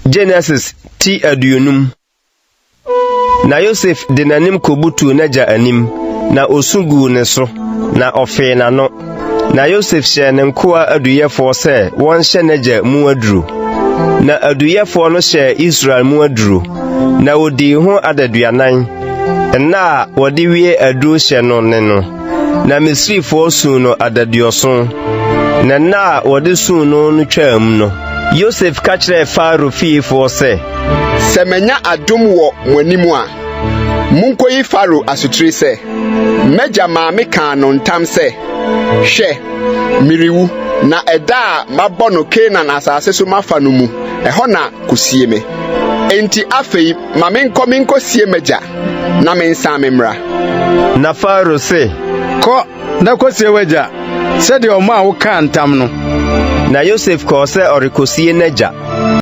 Genesis ti 50. Na Yosef de n'anim kobutuu n'agya anim, na osu guu ne so, na ɔfee n'ano. Na Yosef hyɛɛ ne nkoa aduyɛfoɔ sɛ wɔnhyɛ n'agya mu aduro. Na aduyɛfoɔ no hyɛɛ Israel mu aduro, na wɔdii ho adaduanan. Nna a wɔde wie aduro hyɛ no ne no. Na Misrifoɔ suu no adaduɔson. Na nna a wɔde suu no no twaam no, Yosef ka kyerɛɛ Farao fiefoɔ sɛ, Sɛ manya adom wɔ mo anim a, munkoyi Farao asotire sɛ, 'M'agya maa mekaa no ntam sɛ, Hwɛ, merewu, na ɛda a mabɔ no Kanaan asase so mafa no mu, ɛhɔ na kosie me. Enti afei ma menkɔ minkosie m'agya, na mensan memmra. Na Farao se, Kɔ na kosie w'agya, sɛdeɛ ɔmaa wokaa ntam no. Na Yosef kɔɔ sɛ ɔrekosie n'agya.